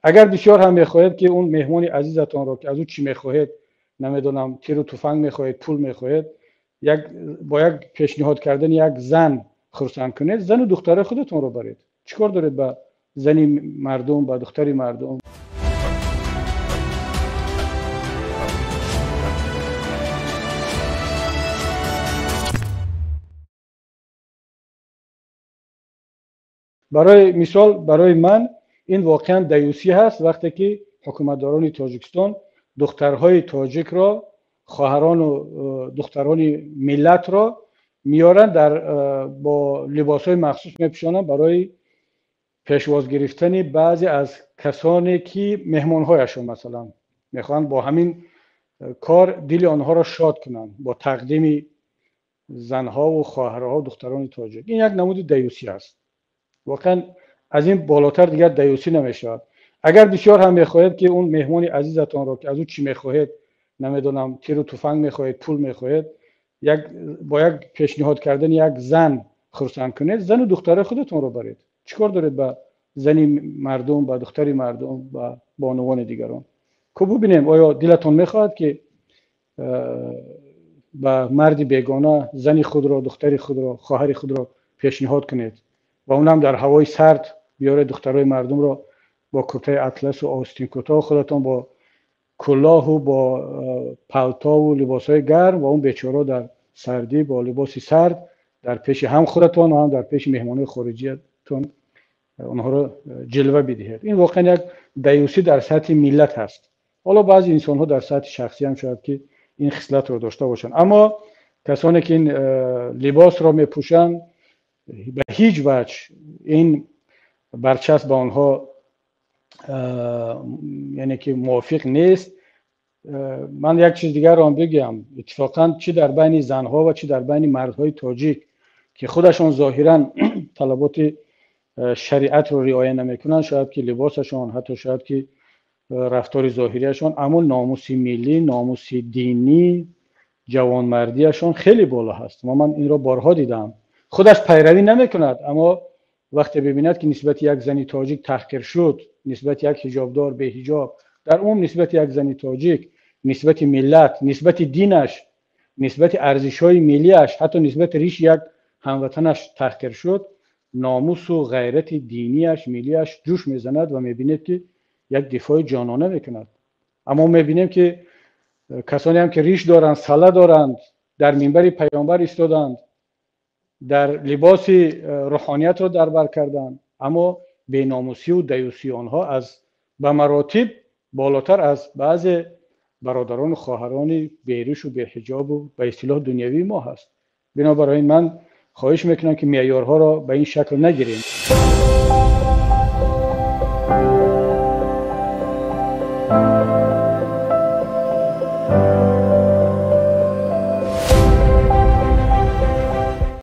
Агар бисёр ҳам мехоҳед, ки он меҳмони азизатонро, ки аз ӯ чӣ мехоҳед, намедонам, тиру туфанг мехоҳед, пул мехоҳед, як бо як пешниҳод кардани як зан хурсанд кунед, зану духтарои худатонро баред. Чӣ кор доред ба зани мардум, ба духтари мардум? Барои мисол, барои ман ин воқеан даюсӣ ҳаст, вақте ки ҳукуматдорони Тоҷикистон духтарҳои тоҷикро, хоҳарону духтарони миллатро меоранд, дар бо либосҳои махсус мепӯшонанд барои пешвоз гирифтани баъзе аз касоне ки меҳмонҳояшон, масалан, мехоҳанд бо ҳамин кор дили онҳоро шод кунанд бо тақдими занҳову хоҳарҳо, духтарони тоҷик. Ин як намуди даюсӣ аст. Воқеан аз ин болотар дигар даюсӣ намешавад. Агар бисёр ҳам мехоҳед, ки он меҳмони азизатонро, ки аз ӯ чӣ мехоҳед, намедонам, тиру туфанг мехоҳед, пул мехоҳед, як бо як пешниҳод кардани як зан хурсанд кунед, зану духтарои худатонро баред. Чӣ кор доред ба зани мардум, ба духтари мардум, ба бонувони дигарон? Ку бубинем, оё дилатон мехоҳад, ки ба марди бегона зани худро, духтари худро, хоҳари худро пешниҳод кунед ва онам дар ҳавои сард биёред духтарои мардумро бо куртаи атласу остинкӯтоҳ, худатон бо кулоҳу бо палтову либосҳои гарм, ва он бечорао дар сардӣ бо либоси сард дар пеши ҳам худатон ва ҳам дар пеши меҳмонои хориҷиятон онҳоро ҷилва бидиҳед? Ин воқеан як даюсӣ дар сатҳи миллат ҳаст. Ҳоло баъзе инсонҳо дар сатҳи шахсӣ ҳам шояд ки ин хислатро дошта бошанд, аммо касоне ки ин либосро мепӯшанд, ба ҳеҷ ваҷҳ ин барчасб ба онҳо, яъне ки мувофиқ нест. Ман як чиз дигарро ҳам бигӯям. Иттифоқан чӣ дар байни занҳо ва чӣ дар байни мардҳои тоҷик, ки худашон зоҳиран талаботи шариатро риоя намекунанд, шояд ки либосашон, ҳатто шояд ки рафтори зоҳирияшон, аммо номуси миллӣ, номуси динӣ, ҷавонмардиашон хеле боло ҳаст ва ман инро борҳо дидам. Худаш пайравӣ намекунад, аммо вақте бибинад, ки нисбати як зани тоҷик таҳқир шуд, нисбати як ҳиҷобдор, беҳиҷоб, дар умум нисбати як зани тоҷик, нисбати миллат, нисбати динаш, нисбати арзишҳои миллиаш, ҳатто нисбати риши як ҳамватанаш таҳқир шуд, номусу ғайрати динияш, миллиаш ҷӯш мезанад ва мебинед, ки як дифои ҷонона мекунад. Аммо мебинем, ки касоне ҳам ки риш доранд, сала доранд, дар минбари паёмбар истоданд, дар либоси рӯҳониятро дар бар карданд, аммо беномусию даюсии онҳо аз ба маротиб болотар аз баъзе бародарону хоҳарони беришу беҳиҷобу ба истилоҳ дунявии мо ҳаст. Бинобар ин ман хоҳиш мекунам, ки меъёрҳоро ба ин шакл нагирем.